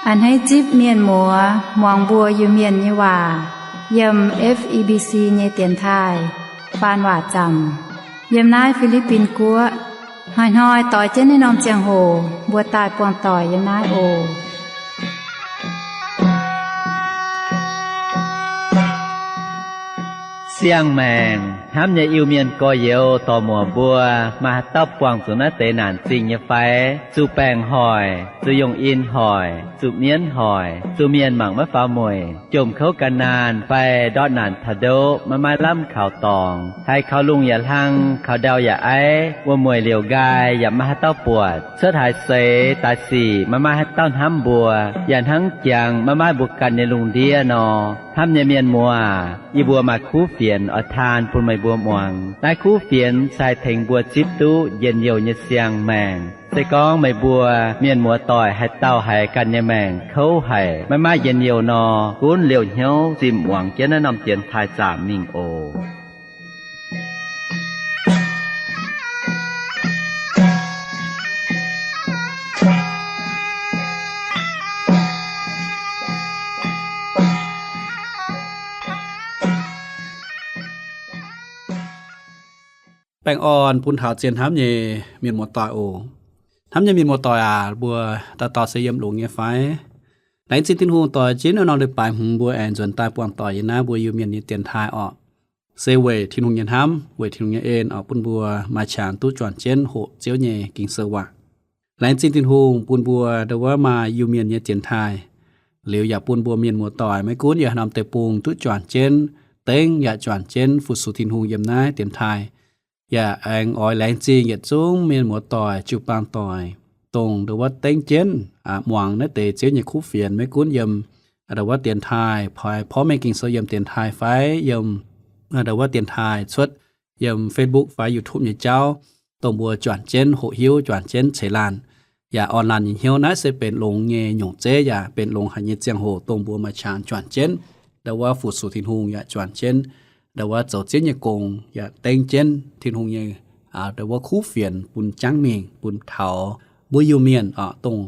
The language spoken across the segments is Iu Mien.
A'hneiv zipv mienh muoz muangx mbuo Iu-Mienh nyei waac yiem F E B C nyei dienx taaih faan waac zaamc, yiem naaiv Fi^li^bin Guoqv. Hnoi-hnoi doix jienv naaiv norm ziangh hoc mbuo daaih buangh doic yiem naaiv oc. Siang-maengc hnamv nyei Iu-Mienh gorx-youz dorc-muoc mbuo, maaih haaix dauh buangh zuqc naaiv deix naanc zingh nyei fai? Zuqc baengc hoic, zuqc yungh in hoic, zuqc mienv hoic, zuqc mienh mangc maiv faaux mueic, jomc kouv gan naanh fai ndortv naanc taux ndoqv maiv maaih lamh kaux dorngx, haiz kaux lungh yaac hlang, kaux ndau yaac aiv, wuom-mueic liouc nqaai yaac maiv maaih haaix dauh buatc, cuotv haaix seix daaih sic maiv maaih haaix dauh hnamv mbuo, yaac hnangv jangx maiv maaih mbuo ganh nyei lungh ndiev nor. Hnamv nyei mienh muoz aac, yie mbuo maaih kuv fienx oix taan bun meih mbuo muangx. Naaiv kuv fienx se haih tengx mbuo zipv duqv njien-youh nyei siang-maengc. Se gorngv meih mbuo mienh muoz-doic haaix dauh haiz ganh nyei maengc kouv haic, maiv maaih njien-youh nor, gunv liouh hnyouv zinh muangx jienv naaiv norm dienx taaih zaamc mingh oc. Baengh orn bun taux zien hnamv nyei mienh muoz-doic oc. Hnamv nyei mienh muoz-doic aac, mbuo dauh dauh se yiem longx nyei fai? Laengz zingh Tin-Hungh doix jienv norm leiz-baaix hmz mbuo aengx nzuonx daaih buangh doic yiem naaiv mbuo Iu-Mienh nyei dienx taaih orqc. Se weic Tin-Hungh nyei hnamv, weic Tin-Hungh nyei en oix bun mbuo maaih qangx duqv juangc jienv hoqc Ziouv nyei Ging-Sou waac. Laengz zingh Tin-Hungh bun mbuo ndau wuov maaih Iu-Mienh nyei dienx taaih, liuz yaac bun mbuo mienh muoz-doic maiv gunv yiem haaix norm deic-bung duqv juangc jienv dengv yaac juangc jienv fu-sux Tin-Hungh yiem naaiv dienx taaih. Yaac aengx oix laengz zingh yietc zungv mienh muoz-doic jiu-baang doic, dongh ndau wuov dengv jienv muangx naaiv deix Ziouv nyei kuv fienx, maiv gunv yiem ndau wuov dienx taaih, porv mengh Ging-Sou yiem dienx taaih fai yiem ndau wuov dienx taaih cuotv yiem Facebook fai YouTube nyei jauv, dongh mbuo juangc jienv hoqc hiuv, juangc jienv ceix laanh, yaac orn laanh nyei hnyouv. Naaiv se benx longx nyei nyungc zeiv yaac benx longx haic nyei ziangh hoc dongh mbuo maaih qangx juangc jienv ndau wuov fu-sux Tin-Hungh, yaac juangc jienv ndau wuov zoux Ziouv nyei gong, yaac dengv jienv Tin-Hungh nyei ndau wuov kuv fienx bun jangv mingh bun taux mbuo Iu-Mienh oc, dongh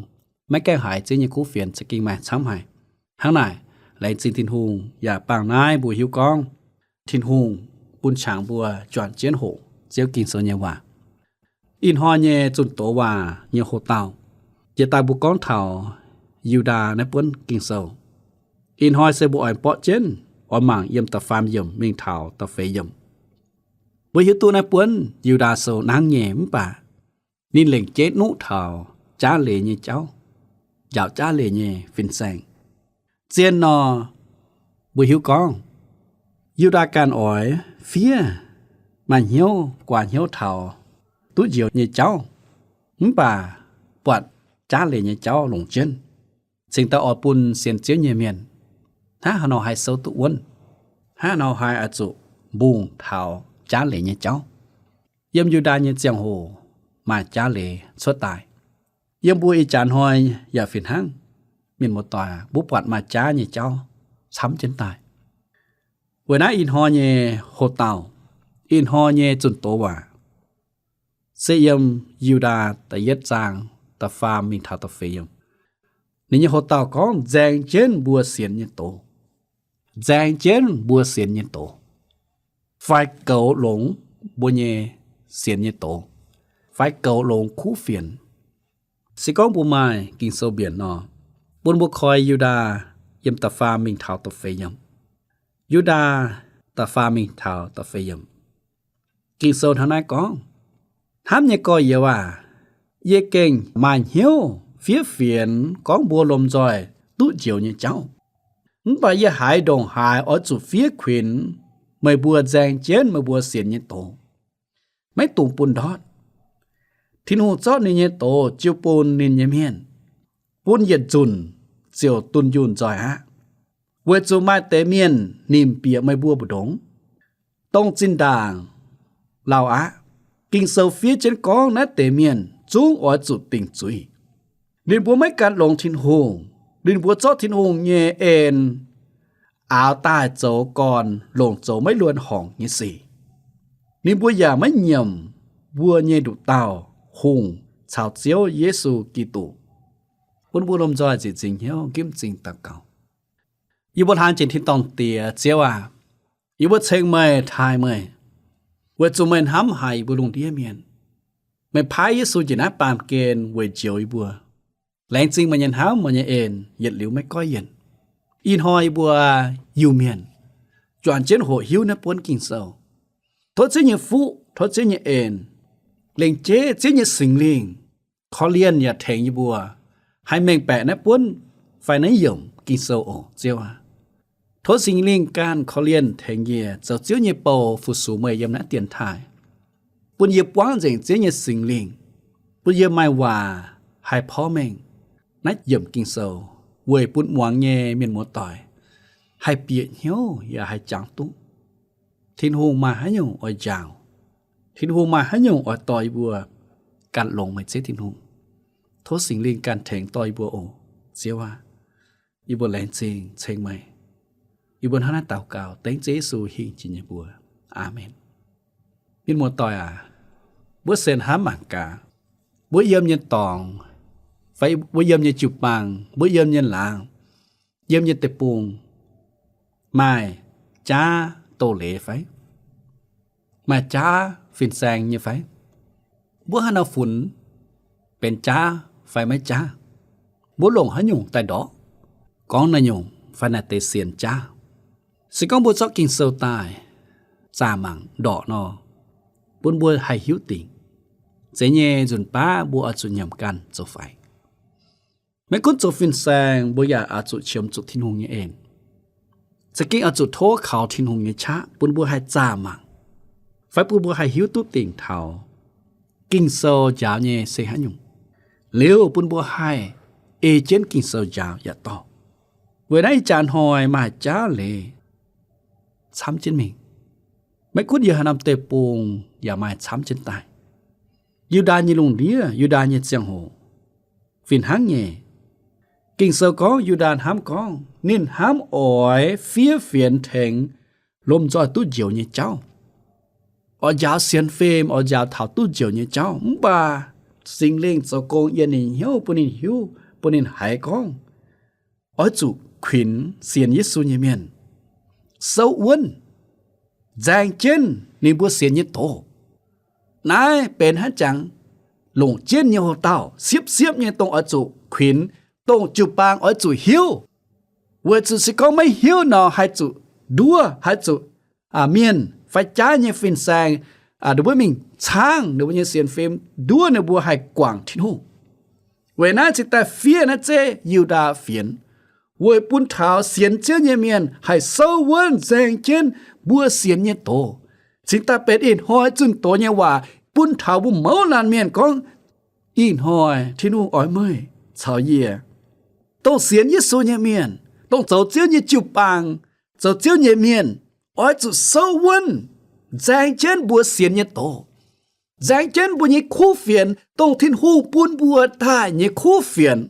maiv gaengh haiz Ziouv nyei kuv fienx za'gengh maaih camv haic. Hnangv naaic, laengz zingh Tin-Hungh yaac bangc naaiv mbuo hiuv gorngv Tin-Hungh bun qangx mbuo juangc jienv hoqc Ziouv Ging-Sou nyei waac. Ih hnoi nyei zunh doz waac nyei hoc-dauh, jiex daaih mbuo gorngv taux Yu^ndaa naaiv buonv Ging-Sou. Ih hnoi se mbuo oix borqv jienv oix mangc yiem da'faam yiemc mingh taux da'feix yiemc. Mbuo hiuv duqv naaiv buonv Yu^ndaa Sou nangv nyei mv baac ninh lengc jeiv nuqv taux jaav leiz nyei jauv, njaaux jaav leiz nyei fin-saeng. Zien nor, mbuo hiuv gorngv Yu^ndaa ganh oix fiev maaih hnyouv guaax hnyouv taux duqv njoux nyei jauv, mv baac buatc jaav leiz nyei jauv longc jienv, cingx daaih oix bun sienx Ziouv nyei mienh hnangv haaix nor haih souv duqv wuonv, hnangv haaix nor haih oix zuqc mbungh taux jaav leiz nyei jauv. Yiem Yu^ndaa nyei ziangh hoc maaih jaav leiz cuotv daaih. Yiem mbuo ih jaax hnoi yaac fih hnangv, mienh muoz-doic, mbuo buatc maaih jaav nyei jauv camv jienv daaih. Weic naaiv ih hnoi nyei hoc-dauh, ih hnoi nyei zunh doz waac, se yiem Yu^ndaa da'yietv zaang da'faam mingh taux da'feix yiemc. Ninh nyei hoc-dauh gorngv nzaeng jienv mbuo sienx nyei doz. Nzaeng jienv mbuo sienx nyei doz, fai goux longx mbuo nyei sienx nyei doz, fai goux longx kuv fienx. Se gorngv mbuo maaih Ging-Sou mbienc nor, bun mbuo koi Yu^ndaa yiem da'faam mingh taux da'feix yiemc. Yu^ndaa da'faam mingh taux da'feix yiemc. Ging-Sou hnangv naaiv gorngv, hnamv nyei gorx-youz aac, yie gengh maaih hnyouv fiev fienx gorngv mbuo lomh nzoih duqv njoux nyei jauv. Mv baac yie haiz ndongc haaix oix zuqc fiev kuinx meih mbuo nzaeng jienv meih mbuo sienx nyei doz, maiv dungx bun ndortv. Tin-Hungh zorqv ninh nyei doz jiu bun ninh nyei mienh, bun yietc nzunc ziouc dunh yunh nzoih aqv. Weic zuqc maaih deix mienh nimc bieqc meih mbuo mbu'ndongx, dongh zinh ndaangc lauh aqv. Ging-Sou fiev jienv gorngv naaiv deix mienh zungv oix zuqc dingc zuiz. Ninh mbuo maiv gan longx Tin-Hungh. Ninh mbuo zorqv Tin-Hungh nyei en aaux daaih zoux gorn longc zoux maiv luonx horngc nyei sic. Ninh mbuo yaac maiv nyiemc mbuo nyei nduqc dauh hungh caux Ziouv Yesu Giduc. Bun mbuo lomh nzoih ziqc nzingc hnyouv nqemh m'zing daux gaux. Yie mbuo hlaang jiex tin-dorngh Diex, Ziouv aac, yie mbuo ceng meih, taaih meih, weic zuqc meih hnamv haic yie mbuo lungh ndiev mienh. Meih paaiv Yesu njiec naaiv baamh gen weic njoux yie mbuo. Laengz zingh meih nyei hnamv, meih nyei en yietc liuz maiv goiv yienc. Ih hnoi yie mbuo Iu-Mienh juangc jienv hoqc hiuv naaiv buonv Ging-Sou. Tov Ziouv nyei fuqv, tov Ziouv nyei en, lengc jeiv Ziouv nyei Singx Lingh korv-lienh yaac tengx yie mbuo haih mengh baeqc naaiv buonv fai naaiv yiemc Ging-Sou oc, Ziouv aac. Tov Singx Lingh ganh korv-lienh tengx yie zoux Ziouv nyei bou fu-sux meih yiem naaiv dienx taaih. Bun yie buangv nzengc Ziouv nyei Singx Lingh, bun yie maaih waac haih porv mengh naaiv yiemc Ging-Sou weic bun muangx nyei mienh muoz-doic haih bieqc hnyouv yaac haih jangx duqv Tin-Hungh maaih haaix nyungc oix njaaux, Tin-Hungh maaih haaix nyungc oix dorh yie mbuo ganh longx meih Ziouv Tin-Hungh. Tov Singx Lingh ganh tengx dorh yie mbuo oc, Ziouv aac. Yie mbuo laengz zingh ceng meih. Yie mbuo hnangv naaiv daux gaux dengv Ziouv Yesu hingh jiex nyei mbuox. Aamen. Mienh muoz-doic aac, mbuo sienx hnamv mangc gaax, mbuo yiem nyei dorngx, fai mbuo yiem nyei jiu-baang, mbuo yiem nyei laangz, yiem nyei deic-bung, maaih jaav doz-leiz fai? Maaih jaav fin-saeng nyei fai? Mbuo haaix nor funx benx jaav fai maiv jaav? Mbuo longc haaix nyungc daaih ndorqc gorngv naaiv nyungc fai naaiv deix sienx jaav? Se gorngv mbuo zorqv Ging-Sou daaih zaah mangc ndorqc nor, bun mbuo haih hiuv dingc. Zeiz nyei nzunc baav mbuo oix zuqc nyiemc ganh zoux faix. Maiv gunv zoux fin-saeng, mbuo yaac oix zuqc qiemx zuqc Tin-Hungh nyei en. Za'gengh oix zuqc tov kaux Tin-Hungh nyei qaqv bun mbuo haih zaah mangc, fai bun mbuo haih hiuv duqv dingc taux Ging-Sou njaaux nyei se haaix nyungc, liuz bun mbuo haih ei jienv Ging-Sou njaaux yaac dorh. Weic naaiv ih jaax hnoi maaih jaav leiz camv jienv mingh. Maiv gunv yiem haaix norm deic-bung yaac maaih camv jienv daaih. Yu^ndaa nyei lungh ndiev, Yu^ndaa nyei ziangh hoc fih hnangv nyei. Ging-Sou gorngv Yu^ndaa hnamv gorngv ninh hnamv oix fiev fienx tengx lomh nzoih duqv njoux nyei jauv, oix njaaux sienx fim, oix njaaux taux duqv njoux nyei jauv. Mv baac Singx Lingh zoux gong yiem ninh hnyouv bun ninh hiuv, bun ninh haiz gorngv oix zuqc kuinx sienx Yesu nyei mienh, souv wuonv, nzaeng jienv ninh mbuo sienx nyei doz. Naaiv benx haaix jangx longc jienv nyei houx-daauh siepv-siepv nyei dongh oix zuqc kuinx, dongh jiu-baang oix zuqc hiuv. Weic zuqc se gorngv maiv hiuv nor, haih zuqc nduov, haih zuqc mienh fai jaav nyei fin-saeng ninh mbuo mingh caangv ninh mbuo nyei sienx fim, nduov ninh mbuo haih guangc Tin-Hungh. Weic naaiv cingx daaih fiev naaiv zeiv Yu^ndaa fienx, weic bun taux sienx Ziouv nyei mienh haih souv wuonv nzaeng jienv mbuo sienx nyei doz. Cingx daaih benx ih hnoi zunh doz nyei waac bun taux mbuo mouz laanh mienh gorngv, ih hnoi Tin-Hungh oix meih caux yie, dongh sienx Yesu nyei mienh, dongh zoux Ziouv nyei jiu-baang, zoux Ziouv nyei mienh, oix zuqc souv wuonv nzaeng jienv mbuo sienx nyei doz, nzaeng jienv mbuo nyei kuv fienx, dongh Tin-Hungh bun mbuo daaih nyei kuv fienx.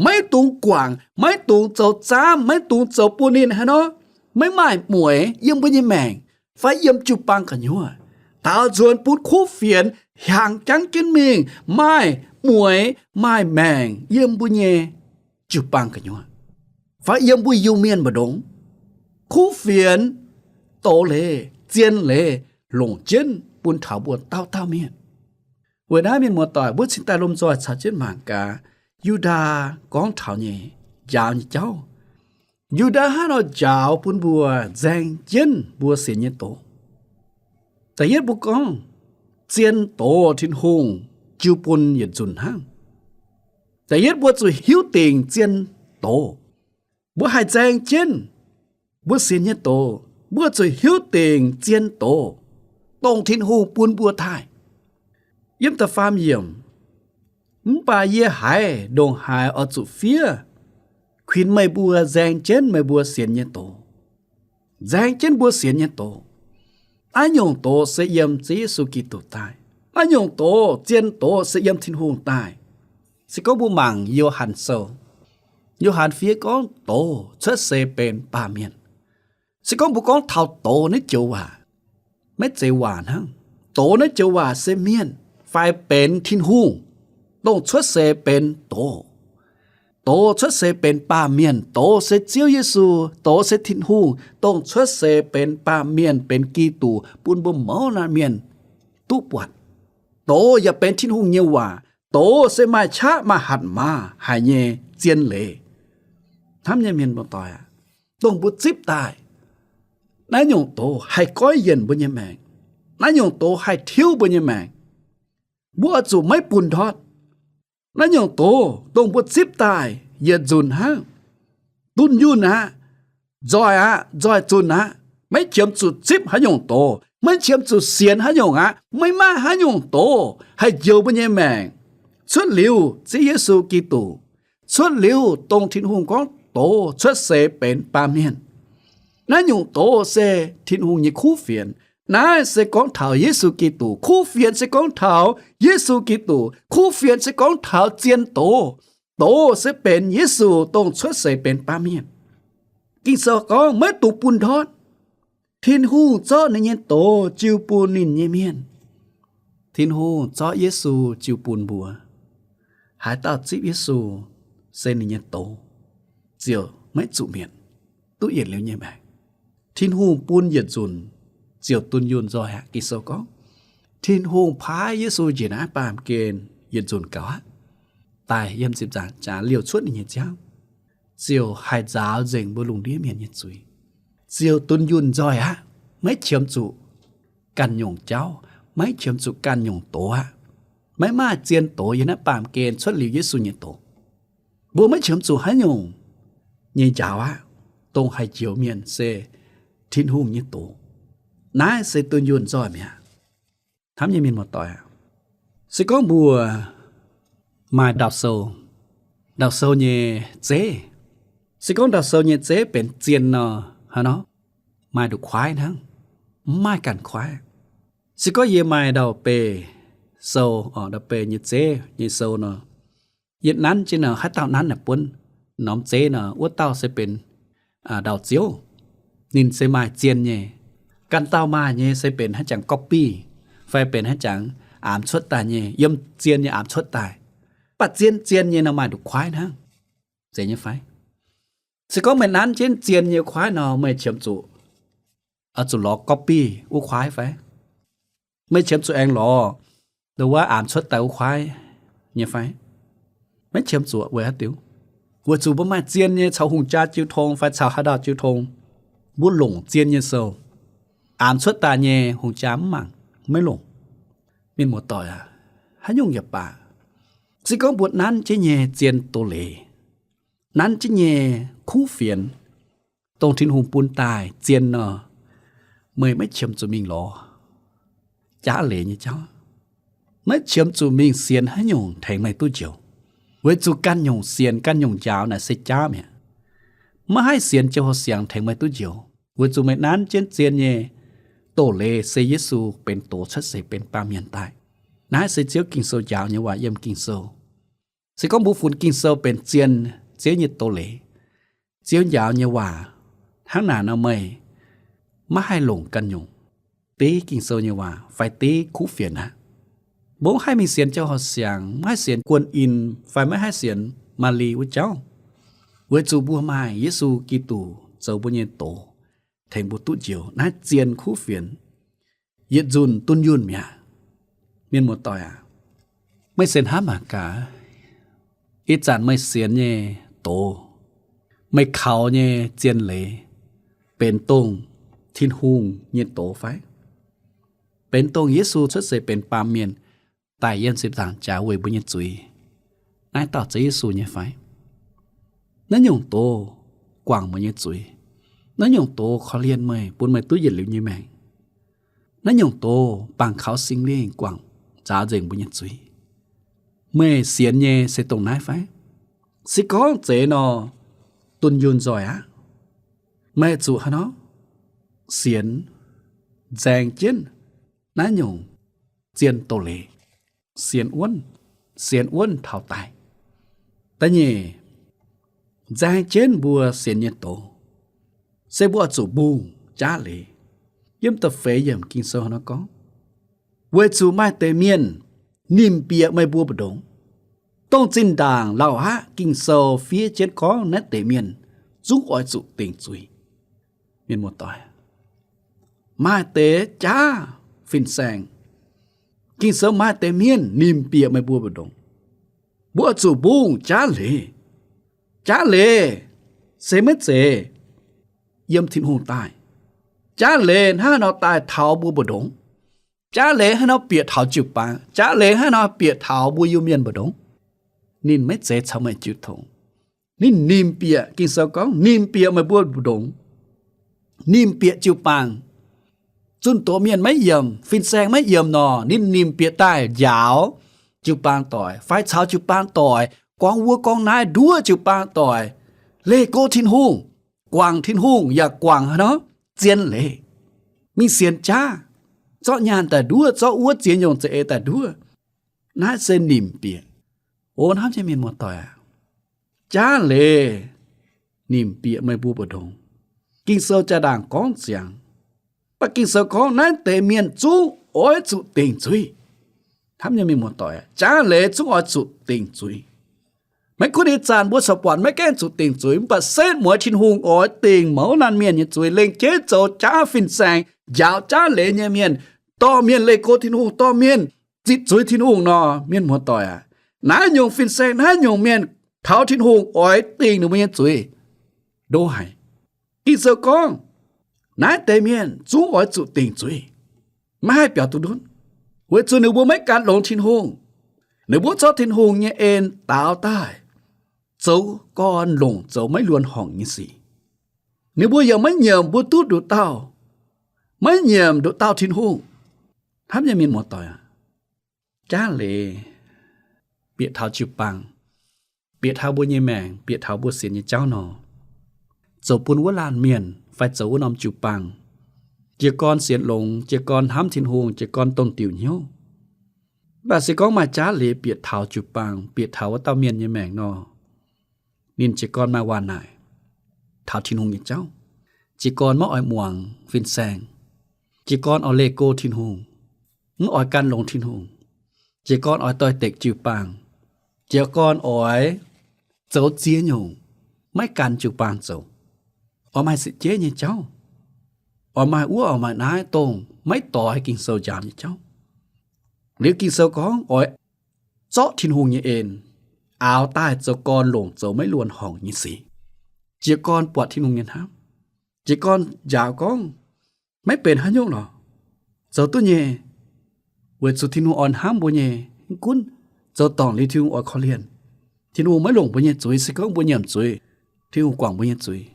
Maiv dungx guangc, maiv dungx zoux zaamv, maiv dungx zoux bun ninh haaix nor maiv maaih mueiz yiem mbuo nyei maengc fai yiem jiu-baang gu'nyuoz. Daaux nzuonx bun kuv fienx hiaangx jangv jienv mingh maaih mueiz maaih maengc yiem mbuo nyei jiu-baang gu'nyuoz, fai yiem mbuo Iu-Mienh mbu'ndongx. Kuv fienx, doz-leiz, zien leiz longc jienv bun taux mbuo dauh dauh mienh. Weic naaiv mienh muoz-doic, mbuo cingx daaih lomh nzoih caux jienv mangc gaax Yu^ndaa gorngv taux nyei njaaux nyei jauv. Yu^ndaa hnangv haaix nor njaaux bun mbuo nzaeng jienv mbuo sienx nyei doz? Da'yietv mbuo gorngv zien doz Tin-Hungh jiu bun yietc nzunc hnangv. Da'yietv mbuo zuqc hiuv dingc zien doz. Mbuo haih nzaeng jienv mbuo sienx nyei doz, mbuo zuqc hiuv dingc zien doz, dongh Tin-Hungh bun mbuo daaih. Yiem da'faam yiemc, mv baac yie haiz ndongc haaix oix zuqc fiev kuinx meih mbuo nzaeng jienv meih mbuo sienx nyei doz. Nzaeng jienv mbuo sienx nyei doz. Naaiv nyungc doz se yiem Ziouv Yesu Giduc daaih. Naaiv nyungc doz, zien doz se yiem Tin-Hungh daaih. Se gorngv mbuo mangc Yo^han Sou, Yo^han fiev gorngv doz cuotv seix benx baamh mienh. Se gorngv mbuo gorngv taux doz naaiv joux waac, maiv zeiz waac hnangv. Doz naaiv joux waac se mienh fai benx Tin-Hungh, dongh cuotv seix benx doz. Doz cuotv seix benx baamh mienh. Doz se Ziouv Yesu. Doz se Tin-Hungh, dongh cuotv seix benx baamh mienh, benx Giduc, bun mbuo mouz laanh mienh duqv buatc. Doz yaac benx Tin-Hungh nyei waac. Doz se maaih qaqv maaih hatc maaz haic nyei zien leiz. Hnamv nyei mienh muoz-doic aac, dongh mbuo zipv daaih, naaiv nyungc doz haih goiv yienc mbuo nyei maengc. Naaiv nyungc doz haih tiuv mbuo nyei maengc. Mbuo oix zuqc maiv bun ndortv. Naaiv nyungc doz, dongh mbuo zipv daaih yietc nzunc hnangv, dunh yunh aqv, nzoih aqv, nzoih zunh aqv. Maiv qiemx zuqc zipv haaix nyungc doz, maiv qiemx zuqc sienx haaix nyungc aqv. Maiv maaih haaix nyungc doz haih njoux mbuo nyei maengc cuotv liuz Ziouv Yesu Giduc, cuotv liuz dongh Tin-Hungh gorngv doz cuotv seix benx baamh mienh. Naaiv nyungc doz se Tin-Hungh nyei kuv fienx. Naaiv se gorngv taux Yesu Giduc. Kuv fienx se gorngv taux Yesu Giduc. Kuv fienx se gorngv taux zien doz. Doz se benx Yesu, dongh cuotv seix benx baamh mienh. Ging-Sou gorngv maiv dungx bun ndortv. Tin-Hungh zorqv ninh nyei doz jiu bun ninh nyei mienh. Tin-Hungh zorqv Yesu jiu bun mbuo. Haaix dauh zipv Yesu se ninh nyei doz, ziouc maiv zuqc mietc, duqv yietc liuz nyei maengc. Tin-Hungh bun yietc nzunc ziouc dunh yunh nzoih aqv. Ging-Sou gorngv, Tin-Hungh paaiv Yesu njiec naaiv baamh gen yietc nzunc gaux aqv, daaih yiem ziepc nzaangc jaax liouh cuotv ninh nyei nziaamv, ziouc haih nzaaux nzengc mbuo lungh ndiev mienh nyei zuiz, ziouc dunh yunh nzoih aqv. Maiv qiemx zuqc ganh nyungc jauv, maiv qiemx zuqc ganh nyungc doz aqv. Maiv maaih zien doz yiem naaiv baamh gen cuotv liuz Yesu nyei doz. Mbuo maiv qiemx zuqc haaix nyungc nyei njaaux aqv. Dongh haih njoux mienh se Tin-Hungh nyei doz. Naaiv se dunh yunh nzoih mi'aqv. Hnamv nyei mienh muoz-doic aac, se gorngv mbuo maaih ndau-sou, ndau-sou nyei zeiv, se gorngv ndau-sou nyei zeiv benx zien nor, haaix nor, maaih nduqc kuaaiv hnangv, mv maaih ganh kuaaiv. Se gorngv yie maaih ndau-beih sou, ndau-beih nyei zeiv nyei sou nor, yie nanv jienv nor, haaix dauh nanv naaic buonv norm zeiv nor, wuov dauh se benx ndau-ziouv. Ninh se maaih zien nyei. Ganh dauh maaih nyei se benx haaix jangx copy, fai benx haaix jangx aamx cuotv daaih nyei, yiem zien nyei aamx cuotv daaih. Mv baac zien zien nyei nor maaih nduqc kuaaiv hnangv. Zeiz nyei fai? Se gorngv meih nanv jienv zien nyei kuaaiv nor, meih qiemx zuqc, zuqc lorz copy wuov kuaaiv fai? Meih qiemx zuqc aengx lorz ndo wuov aamx cuotv daaih wuov kuaaiv nyei fai? Maiv qiemx zuqc. Weic haaix diuc? Weic zuqc mbuo maaih zien nyei caux hungh jaa jiu tong fai caux haaix dauh jiu tong, mbuo longc zien nyei sou. Aamx cuotv daaih nyei hungh jaa mv mangc, maiv longc. Mienh muoz-doic aac, haaix nyungc yaac baac, se gorngv mbuo nanv jienv nyei zien doz-leiz, nanv jienv nyei kuv fienx, dongh Tin-Hungh bun daaih zien nor, meih maiv qiemx zuqc mingh lorz jaav leiz nyei jauv. Maiv qiemx zuqc mingh sienx haaix nyungc tengx meih duqv njoux, weic zuqc ganh nyungc sienx ganh nyungc njaaux naaic se jaav mi'aqv. Maiv haih sienx Jiex Horh Siangx tengx meih duqv njoux, weic zuqc meih nanv jienv zien nyei doz-leiz se Yesu benx doz cuotv seix benx baamh mienh daaih. Naaiv se Ziouv Ging-Sou njaaux nyei waac yiem Ging-Sou. Se gorngv mbuo funx Ging-Sou benx zien Ziouv nyei doz-leiz, Ziouv njaaux nyei waac, hnangv naaic nor meih maiv haih longc ganh nyungc deix Ging-Sou nyei waac fai deix kuv fienx aqv. Mbuo maiv haih mingh sienx Jiex Horh Siangx, maiv haih sienx Guonh In fai maiv haih sienx Maa^li wuov jauv, weic zuqc mbuo maaih Yesu Giduc zoux mbuo nyei doz, tengx mbuo duqv njoux naaiv zien kuv fienx, yietc nzunc dunh yunh mi'aqv. Mienh muoz-doic aac, meih sienx hnamv mangc gaax, ih zanc meih sienx nyei doz, meih kaux nyei zien leiz, benx dongh Tin-Hungh nyei doz fai? Benx dongh Yesu cuotv seix benx baamh mienh daaih yiem ziepc nzaangc jaax weic mbuo nyei zuiz, naaiv dauh Ziouv Yesu nyei fai? Naaiv nyungc doz guangc meih nyei zuiz. Naaiv nyungc doz korv-lienh meih, bun meih duqv yietc liuz nyei maengc. Naaiv nyungc doz bangc kaux Singx Lingh guangc nzaaux nzengc mbuo nyei zuiz. Meih sienx nyei se dongh naaiv fai? Se gorngv zeiz nor, dunh yunh nzoih aqv. Meih zuqc haaix nor? Sienx nzaeng jienv naaiv nyungc zien doz-leiz, sienx wuonv, sienx wuonv taux daic. Da'nyeic, nzaeng jienv mbuo sienx nyei doz. se mbuo oix zuqc mbungh jaav leiz. Yiem da'feix yiemc Ging-Sou nor gorngv, weic zuqc maaih deix mienh nimc bieqc meih mbuo mbu'ndongx, dongh zinh ndaangc lauh aqv Ging-Sou fiev jienv gorngv naaiv deix mienh zungv oix zuqc dingc zuiz. Mienh muoz-doic, maaih deix jaav fin-saeng, Ging-Sou maaih deix mienh nimc bieqc meih mbuo mbu'ndongx, mbuo oix zuqc mbungh jaav leiz. Jaav leiz se maiv zeiz yiem Tin-Hungh daaih. Jaav leiz hnangv nor daaih taux mbuo mbu'ndongx. Jaav leiz hnangv nor bieqc taux jiu-baang. Jaav leiz hnangv nor bieqc taux mbuo Iu-Mienh mbu'ndongx. Ninh maiv zeiz caux meih jiu tong. Ninh nimc bieqc, Ging-Sou gorngv, nimc bieqc meih mbuo mbu'ndongx, nimc bieqc jiu-baang. Zunh doz mienh maiv yiemc, fin-saeng maiv yiemc nor, ninh nimc bieqc daaih njaaux jiu-baang doic, fai caux jiu-baang doic gorngv wuov gorngv naaiv, nduov jiu-baang doic, leih go Tin-Hungh, guangc Tin-Hungh, yaac guangc haaix nor, zien leiz, mingh sienx jaav, zorqv nyaanh daaih nduov, zorqv wuov ziex nyungc za'eix daaih nduov. Naaiv se nimc bieqc. O hnamv nyei mienh muoz-doic aac, jaav leiz nimc bieqc meih mbuo mbu'ndongx. Ging-Sou jaa-ndaangc gorngv ziangx, mv baac Ging-Sou gorngv naaiv deix mienh zungv oix zuqc dingc zuiz. Hnamv nyei mienh muoz-doic aac, jaav leiz zungv oix zuqc dingc zuiz. Maiv gunv ih zanc mbuo corc buatc maiv gaengh zuqc dingc zuiz, mv baac setv mueiz Tin-Hungh oix dingc mouz laanh mienh nyei zuiz, lengc jeiv zoux jaav fin-saeng, njaaux jaav leiz nyei mienh, dorh mienh leih go Tin-Hungh, dorh mienh zitc zuiz Tin-Hungh nor, mienh muoz-doic aac, naaiv nyungc fin-saeng, naaiv nyungc mienh taux Tin-Hungh oix dingc ninh mbuo nyei zuiz ndo haic. Ging-Sou gorngv, naaiv deix mienh zungv oix zuqc dingc zuiz, maiv haih biaux duqv ndutv, weic zuqc ninh mbuo maiv gan longx Tin-Hungh. Ninh mbuo zorqv Tin-Hungh nyei en daaux daaih zoux gorn longc zoux maiv luonx horngc nyei sic. Ninh mbuo yaac maiv nyiemc mbuo duqv nduqc dauh, maiv nyiemc nduqc dauh Tin-Hungh. Hnamv nyei mienh muoz-doic aac, jaav leiz bieqc taux jiu-baang, bieqc taux mbuo nyei maengc, bieqc taux mbuo sienx nyei jauv nor, zoux bun wuov laanh mienh fai zoux wuov norm jiu-baang jiez gorn sienx longx, jiez gorn hnamv Tin-Hungh, jiez gorn dongh diuc hnyouv. Mv baac se gorngv maaih jaav leiz bieqc taux jiu-baang, bieqc taux wuov dauh mienh nyei maengc nor, ninh jiez gorn maaih waac naaic taux Tin-Hungh nyei jauv, jiez gorn maiv oix muangx fin-saeng, jiez gorn oix leih go Tin-Hungh, mv oix gan longx Tin-Hungh, jiez gorn oix doix-dekc jiu-baang, jiez gorn oix zoux ziex nyungc maiv gan jiu-baang zoux, oix maaih sieqv jeiv nyei jauv, oix maaih wuov oix maaih naaiv, dongh maiv doix Ging-Sou njaaux nyei jauv. Liuz Ging-Sou gorngv oix zorqv Tin-Hungh nyei en aaux daaih zoux gorn longc zoux maiv luonx horngc nyei sic, jiez gorn buatc Tin-Hungh nyei hnamv, jiez gorn njaaux gorngv maiv benx haaix nyungc lorqc, zoux duqv nyei, weic zuqc Tin-Hungh oix hnamv mbuo nyei. Mv gunv zoux dorngc liuz Tin-Hungh oix korv-lienh, Tin-Hungh maiv longc mbuo nyei zuiz. Se gorngv mbuo nyiemc zuiz, Tin-Hungh guangc mbuo nyei zuiz,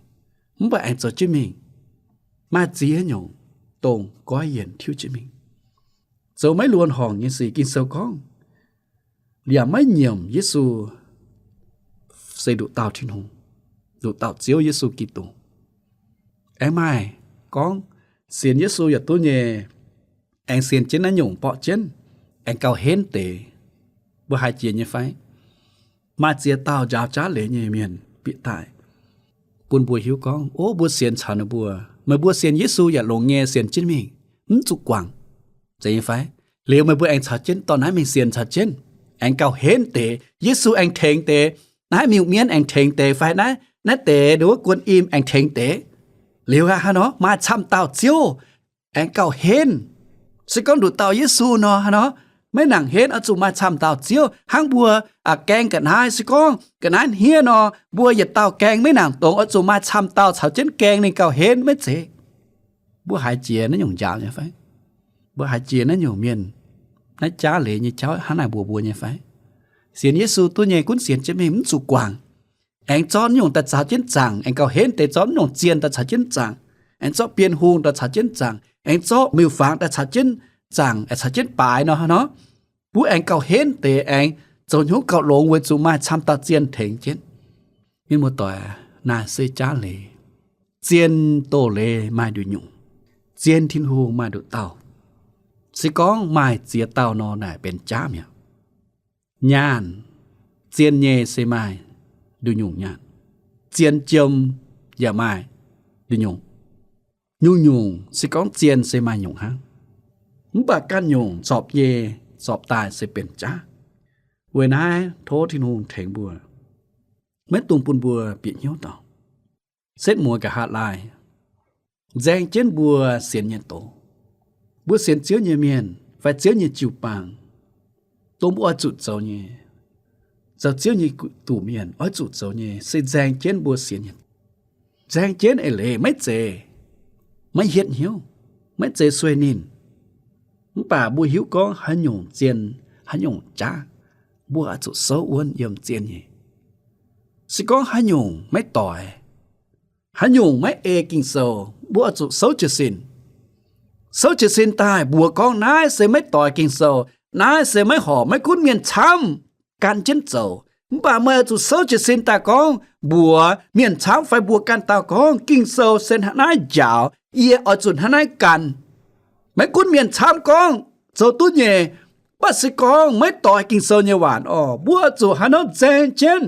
mv baac aengx zoux jienv mingh. Maaih ziex nyungc dongh goiv yienc tiuv jienv mingh. Zoux maiv luonx horngc nyei sic, Ging-Sou gorngv, yaac maiv nyiemc Yesu se nduqc dauh Tin-Hungh, nduqc dauh Ziouv Yesu Giduc. Aengx maaih gorngv sienx Yesu yaac duqv nyei, aengx sienx jienv naaiv nyungc borqv jienv, aengx gauh henv deix. Mbuo haiz jiex nyei fai? Maaih ziex dauh njaaux jaav leiz nyei mienh bieqc daaih bun mbuo hiuv gorngv, o, mbuo sienx caux ninh mbuo, meih mbuo sienx Yesu yaac longx nyei, sienx jienv mingh, mv zuqc guangc, zeiz nyei fai? Liuz meih mbuo aengx caux jienv dorh naaiv mingh sienx caux jienv, aengx gauh henv deix. Yesu aengx tengx deix, naaiv miuc-mienv aengx tengx deix fai naaiv, naaiv deix nduov guon im aengx tengx deix. Liuz aqv, haaix nor maaih camv dauh Ziouv aengx gauh henv. Se gorngv nduqc dauh Yesu nor, haaix nor maiv nangc henv, oix zuqc maaih camv dauh Ziouv hnangv mbuo, aa, gaeng ga'naaiv. Se gorngv ga'naaiv hniev nor, mbuo yietc dauh gaeng maiv nangc dongz, oix zuqc maaih camv dauh caux jienv gaeng ninh gauh henv, maiv zeiz? Mbuo haiz jiex naaiv nyungc njaaux nyei fai? Mbuo haiz jiex naaiv nyungc mienh, naaiv jaav leiz nyei jauv hnangv naaic mbuox mbuo nyei fai? Sienx Yesu duqv nyei gunv sienx jienv mingh, mv zuqc guangc. Aengx zorqv naaiv nyungc daaih caux jienv zaangc, aengx gauh henv deix zorqv naaiv nyungc zien daaih caux jienv zaangc, aengx zorqv Bienh Hungh daaih caux jienv zaangc, aengx zorqv miuc-fangx daaih caux jienv zaangc, aengx caux jienv baaix nor, haaix nor mbuo aengx gauh henv deix, aengx zoux hnyouv gauh longx weic zuqc maaih camv dauh zien tengx jienv. Mienh muoz-doic, naaic se jaav leiz. Zien doz-leiz maaih nduqc nyungc. Zien Tin-Hungh maaih nduqc dauh. Se gorngv maaih ziex dauh nor, naaic benx jaav mi'aqv. Nyaanh, zien nyei se maaih nduqc nyungc nyaanh. Zien jiem yaac maaih nduqc nyungc. Nyungc-nyungc se gorngv zien se maaih nyungc hnangv, mv baac ganh nyungc zorpc nyei, zorpc daaih se benx jaav. Weic naaiv tov Tin-Hungh tengx mbuo, maiv dungx bun mbuo bieqc hnyouv dorngc. Setv mueiz nqa'haav laai nzaeng jienv mbuo sienx nyei doz. Mbuo sienx Ziouv nyei mienh fai Ziouv nyei jiu-baang, dongh mbuo oix zuqc zoux nyei, zoux Ziouv nyei gu-, duqv mienh oix zuqc zoux nyei, se nzaeng jienv mbuo sienx nyei. Nzaeng jienv eix leiz maiv zeiz maiv hietv hnyouv, maiv zeiz sueih ninh. Mv baac mbuo hiuv gorngv haaix nyungc zien, haaix nyungc jaav, mbuo oix zuqc souv wuonv yiem zien nyei. Se gorngv haaix nyungc maiv doix, haaix nyungc maiv ei Ging-Sou, mbuo oix zuqc souv jiez sin. Souv jiez sin daaih mbuox gorngv naaiv se maiv doix Ging-Sou, naaiv se maiv horpc, maiv gunv mienh camv gan jienv zoux, mv baac meih oix zuqc souv jiez sin daaih gorngv mbuox mienh camv fai mbuox ganh dauh gorngv Ging-Sou se hnangv naaiv njaaux, yie oix zuqc hnangv naaiv gan. Maiv gunv mienh camv gorngv zoux duqv nyei, mv baac se gorngv maiv doix Ging-Sou nyei waac orqc, mbuo oix zuqc haaix nor nzaeng jienv.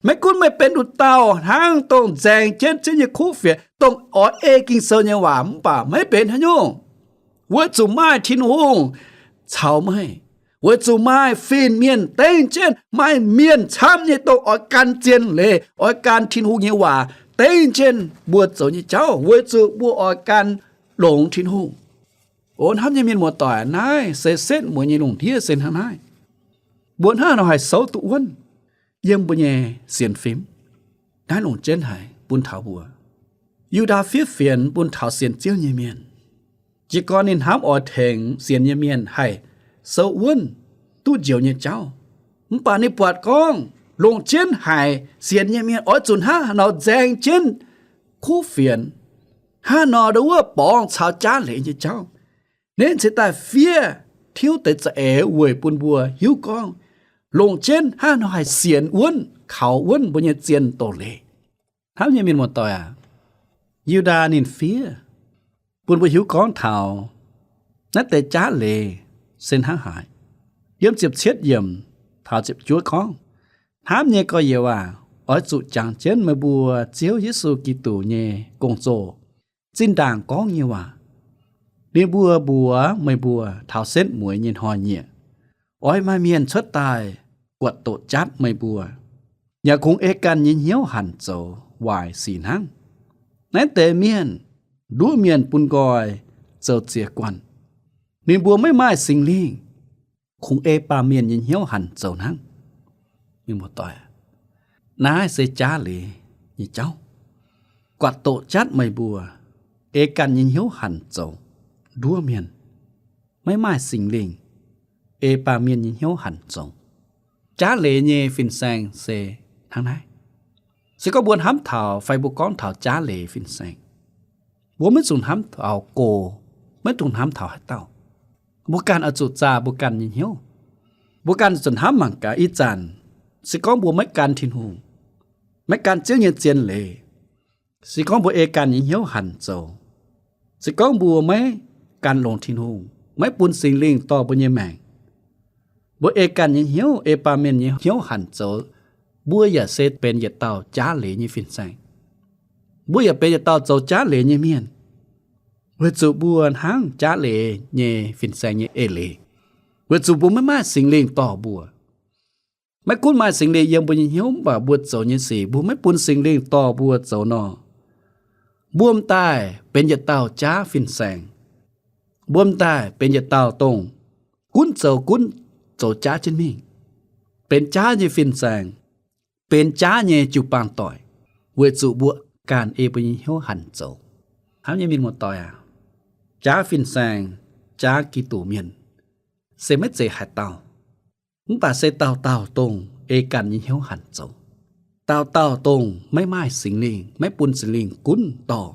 Maiv gunv meih benx nduqc dauh hnangv dongh nzaeng jienv Ziouv nyei kuv fienx, dongh oix ei Ging-Sou nyei waac, mv baac maiv benx haaix nyungc. Weic zuqc maaih Tin-Hungh caux meih, weic zuqc maaih fin-mienh dengv jienv, maaih mienh camv nyei dongh oix gan zien leiz, oix gan Tin-Hungh nyei waac dengv jienv mbuo zoux nyei jauv, weic zuqc mbuo oix gan longx Tin-Hungh. O hnamv nyei mienh muoz-doic, naaiv se setv mueiz nyei lungh ndiev se hnangv naaiv. Mbuo hnangv haaix nor haih souv duqv wuonv yiem mbuo nyei sienx fim? Naaiv longc jienv haic bun taux mbuo. Yu^ndaa fiev fienx bun taux sienx Ziouv nyei mienh. Jiez gorn ninh hnamv oix tengx sienx nyei mienh haih souv wuonv duqv njoux nyei jauv, mv baac ninh buatc gorngv longc jienv haic sienx nyei mienh oix zuqc hnangv haaix nor nzaeng jienv kuv fienx, hnangv nor ndau wuov borngz caux jaav leiz nyei jauv. Ninh cingx daaih fiev tiuv deix za'eix weic bun mbuo hiuv gorngv longc jienv hnangv haaix nor haih sienx wuonv, kaux wuonv mbuo nyei zien doz-leiz. Hnamv nyei mienh muoz-doic aac, Yu^ndaa ninh fiev bun mbuo hiuv gorngv taux naaiv deix jaav leiz se hnangv haaix. Yiem ziepc cietv yiemc taux ziepc juov gorngv, hnamv nyei gorx-youz aac, oix zuqc jangx jienv meih mbuo Ziouv Yesu Giduc nyei gong-zoh zinh ndaangc gorngv nyei waac. Ninh mbuo mbuox meih mbuo taux setv mueiz nyei hnoi-nyieqc, oix maaih mienh cuotv daaih guatc doqc jatv meih mbuo, yaac kungx ei ganh nyei hnyouv hanc zoux waaic sic hnangv. Naaiv deix mienh nduov mienh bun nqoi zoux ziex guanh. Ninh mbuo maiv maaih Singx Lingh, kungx ei baamh mienh nyei hnyouv hanc zoux hnangv. Mienh muoz-doic, naaiv se jaav leiz nyei jauv. Guatc doqc jatv meih mbuo, ei ganh nyei hnyouv hanc zoux, nduov mienh, maiv maaih Singx Lingh, ei baamh mienh nyei hnyouv hanc zoux. Jaav leiz nyei fin-saeng se hnangv naaiv. Se gorngv mbuo hnamv taux fai mbuo gorngv taux jaav leiz fin-saeng, mbuo maiv dungx hnamv taux gox, maiv dungx hnamv taux haaix dauh. Mbuo ganh oix zuqc zaah mbuo ganh nyei hnyouv. Mbuo ganh zuqc hnamv mangc gaax ih zanc, se gorngv mbuo maiv gan Tin-Hungh, maiv gan Ziouv nyei zien leiz, se gorngv mbuo ei ganh nyei hnyouv hanc zoux, se gorngv mbuo maiv gan longx Tin-Hungh, maiv bun Singx Lingh dorh mbuo nyei maengc, mbuo ei ganh nyei hnyouv, ei baamh mienh nyei hnyouv hanc zoux, mbuo yaac se benx yietc dauh jaav leiz nyei fin-saeng. Mbuo yaac benx yietc dauh zoux jaav leiz nyei mienh, weic zuqc mbuo hnangv jaav leiz nyei fin-saeng nyei eix leiz, weic zuqc mbuo maiv maaih Singx Lingh dorh mbuo. Maiv gunv maaih Singx Lingh yiem mbuo nyei hnyouv, mv baac mbuo zoux nyei sic mbuo maiv bun Singx Lingh dorh mbuo zoux nor, mbuo m'daaih benx yietc dauh jaav fin-saeng. Mbuo m'daaih benx yietc dauh dongh gunv zoux gunv zoux jaav jienv mingh, benx jaav nyei fin-saeng, benx jaav nyei jiu-baang doic, weic zuqc mbuo ganh ei mbuo nyei hnyouv hanc zoux. Hnamv nyei mienh muoz-doic aac, jaav fin-saeng, jaav Giduc mienh se maiv zeiz haaix dauh, mv baac se dauh dauh dongh ei ganh nyei hnyouv hanc zoux, dauh dauh dongh maiv maaih Singx Lingh, maiv bun Singx Lingh gunv dorh.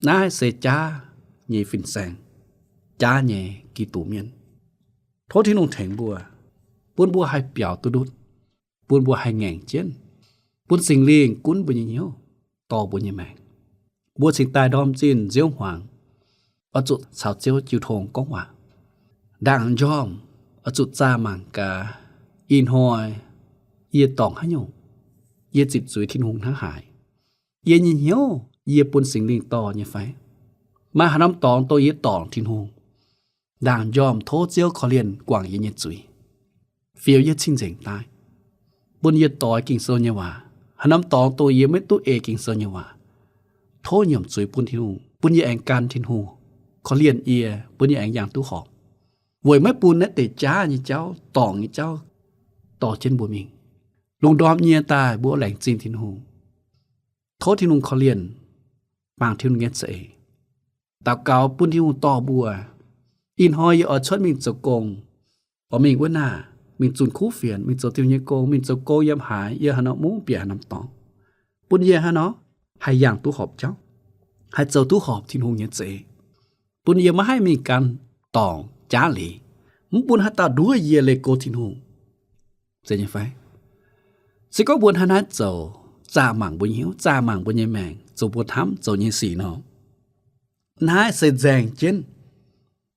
Naaiv se jaav nyei fin-saeng, jaav nyei Giduc mienh. Tov Tin-Hungh tengx mbuo, bun mbuo haih biaux duqv ndutv, bun mbuo haih ngaengc jienv, bun Singx Lingh gunv mbuo nyei hnyouv, dorh mbuo nyei maengc. Mbuo cingx daaih ndorm zinh nziouv hmuangx, oix zuqc caux Ziouv jiu tong gorngv waac. Ndaangc njormh, oix zuqc zaah mangc gaax, ih hnoi yie dorngc haaix nyungc, yie zipv zuiz Tin-Hungh hnangv haaix, yie nyei hnyouv yie bun Singx Lingh dorh nyei fai? Maaih haaix norm dorngx dongh yie dorngc Tin-Hungh, ndaangc njormh tov Ziouv korv-lienh guangc yie nyei zuiz, fioux yie cing-nzengc daaih, bun yie doix Ging-Sou nyei waac. Haaix norm dorngx dongh yie maiv duqv ei Ging-Sou nyei waac, tov nyiemc zuiz bun Tin-Hungh, bun yie aengx gan Tin-Hungh korv-lienh yie, bun yie aengx yangh duqv horpc, weic maiv bun naaiv deix jaav nyei jauv, dorngc nyei jauv dorh jienv mbuo mingh. Lungh ndorm nyie daaih mbuo laengz zingh Tin-Hungh. Tov Tin-Hungh korv-lienh, baamz Tin-Hungh nyei za'eix. Daux gaux bun Tin-Hungh dorh mbuo. Ih hnoi yie oix cuotv mingh zoux gong, oix mingh wuov naah, mingh zunh kuv fienx, mingh zoux Tin-Hungh nyei gong, mingh zoux gong yiem haaix, yiem haaix norm mungv, bieqc haaix norm dorngx, bun yie hnangv nor haih yangh duqv horpc jauv, haih zoux duqv horpc Tin-Hungh nyei za'eix, bun yie maiv haih mingh gan dorngc jaav leiz, mv bun haaix dauh nduov yie leih go Tin-Hungh. Zeiz nyei fai? Se gorngv mbuo hnangv naaiv zoux, zaah mangc mbuo nyei hnyouv, zaah mangc mbuo nyei maengc, zoux mbuo hnamv zoux nyei sic nor, naaiv se nzaeng jienv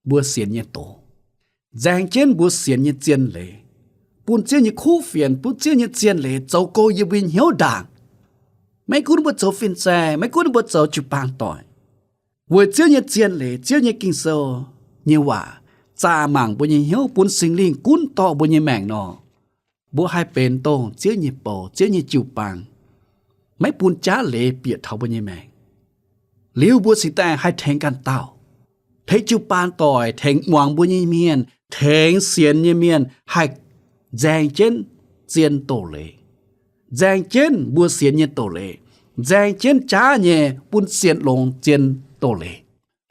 mbuo sienx nyei doz, nzaeng jienv mbuo sienx nyei zien leiz, bun Ziouv nyei kuv fienx, bun Ziouv nyei zien leiz zoux go yiem mbuo nyei hnyouv ndaangc. Maiv gunv mbuo zoux fin-saeng, maiv gunv mbuo zoux jiu-baang doic, weic Ziouv nyei zien leiz, Ziouv nyei Ging-Sou nyei waac zaah mangc mbuo nyei hnyouv, bun Singx Lingh gunv dorh mbuo nyei maengc nor, mbuo haih benx dongh Ziouv nyei bou, Ziouv nyei jiu-baang, maiv bun jaav leiz bieqc taux mbuo nyei maengc. Liuz mbuo cingx daaih haih tengx ganh dauh, tengx jiu-baang doic, tengx muangx mbuo nyei mienh, tengx sienx nyei mienh haih nzaeng jienv zien doz-leiz, nzaeng jienv mbuo sienx nyei doz-leiz, nzaeng jienv jaav nyei bun sienx longx zien doz-leiz.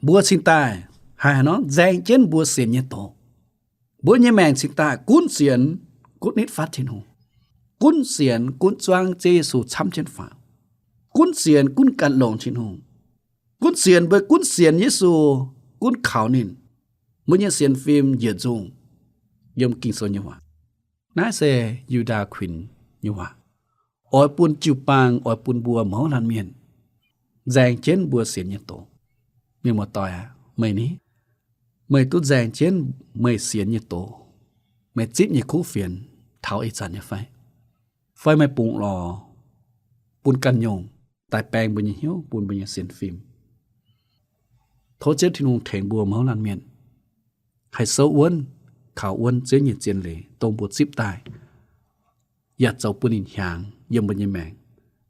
Mbuo cingx daaih haih haaix nor nzaeng jienv mbuo sienx nyei doz. Mbuo nyei maengc cingx daaih gunv sienx, gunv nitv fatv Tin-Hungh, gunv sienx, gunv zuangv Ziouv Yesu camv jienv faaux, gunv sienx, gunv gan longx Tin-Hungh, gunv sienx, mbuo gunv sienx Yesu, gunv kaux ninh, mbuo nyei sienx fim njiec nzungh yiem Ging-Sou nyei waac. Naaiv se Yu^ndaa kuinx nyei waac, oix bun jiu-baang, oix bun mbuo mouz laanh mienh nzaeng jienv mbuo sienx nyei doz. Mienh muoz-doic aac, meih ni, meih duqv nzaeng jienv meih sienx nyei doz, meih zipv nyei kuv fienx taux ih zanc nyei fai? Fai meih bungx lorz bun ganh nyungc daaih baeng mbuo nyei hnyouv, bun mbuo nyei sienx fim? Tov Ziouv Tin-Hungh tengx mbuo mouz laanh mienh haih souv wuonv, kaux wuonv Ziouv nyei zien leiz dongh mbuo zipv daaih, yaac zoux bun ninh hiaangx yiem mbuo nyei maengc,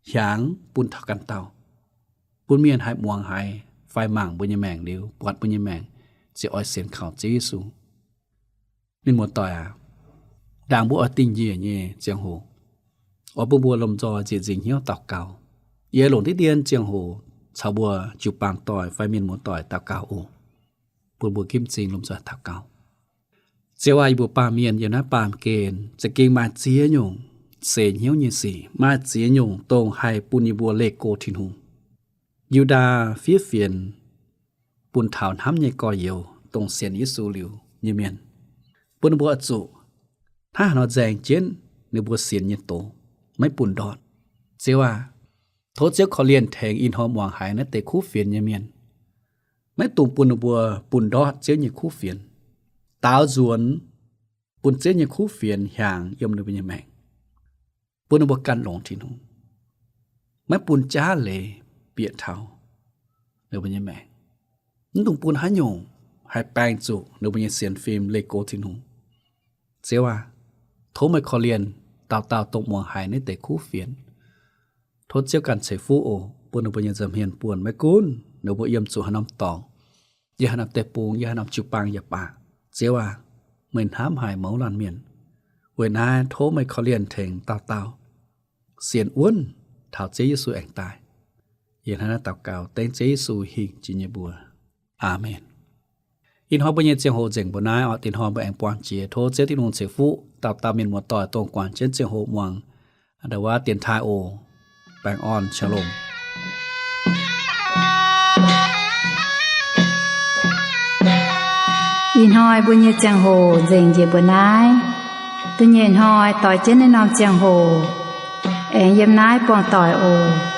hiaangx bun taux ganh dauh, bun mienh haih muangx haiz fai mangc mbuo nyei maengc liuz, buatc mbuo nyei maengc ziouc oix sienx kaux Ziouv Yesu. Mienh muoz-doic aac, ndaangc mbuo oix dingh njiec nyei ziangh hoc, oix bun mbuo lomh nzoih nzieqc nzingc hnyouv daux gaux. Yie longc diqv dien ziangh hoc caux mbuo jiu-baang doic fai mienh muoz-doic daux gaux oc. Bun mbuo ginv m'zing lomh nzoih daux gaux. Ziouv aac, yie mbuo baamh mienh yiem naaiv baamh gen za'gengh maaih ziex nyungc seix hnyouv nyei sic, maaih ziex nyungc dongh haih bun yie mbuo leih go Tin-Hungh. Yu^ndaa fiev fienx bun taux hnamv nyei gorx-youz dongh sienx Yesu liuz nyei mienh, bun ninh mbuo oix zuqc hnangv haaix nor nzaeng jienv ninh mbuo sienx nyei doz, maiv bun ndortv. Ziouv aac, tov Ziouv korv-lienh tengx ih hnoi muangx haiz naaiv deix kuv fienx nyei mienh, maiv dungx bun ninh mbuo bun ndortv Ziouv nyei kuv fienx, daaux nzuonx bun Ziouv nyei kuv fienx hiaangx yiem ninh mbuo nyei maengc, bun ninh mbuo gan longx Tin-Hungh, maiv bun jaav leiz bieqc taux ninh mbuo nyei maengc. Mv dungx bun haaix nyungc haih baeng zuqc ninh mbuo nyei sienx fim leih go Tin-Hungh. Ziouv aac, tov meih korv-lienh dauh dauh dongh muangx haiz naaiv deix kuv fienx. Tov Ziouv ganh ceix fuqv oc, bun ninh mbuo nyei nza'hmien buonc maiv gunv ninh mbuo yiem zuqc haaix norm dorngx, yiem haaix norm deic-bung, yiem haaix norm jiu-baang yaac baac. Ziouv aac, meih hnamv haic mouz laanh mienh. Weic naaiv tov meih korv-lienh tengx dauh dauh sienx wuonv taux Ziouv Yesu aengx daaih. Yie hnangv naaiv daux gaux dengv Ziouv Yesu hingh jiex nyei mbuox. Aamen. Ih hnoi mbuo nyei ziangh hoc nzengc mbuo naaiv oc. Dinh hnoi mbuo aengx buangh jiex. Tov Ziouv Tin-Hungh ceix fuqv dauh dauh mienh muoz-doic dongh guangc jienv ziangh hoc muangx ndau wuov dienx taaih oc. Baengh orn, shalom. Ih hnoi mbuo nyei ziangh hoc nzengc njiec mbuo naaiv. Da'nyeic hnoi doix jienv naaiv norm ziangh hoc aengx yiem naaiv buangh doic oc.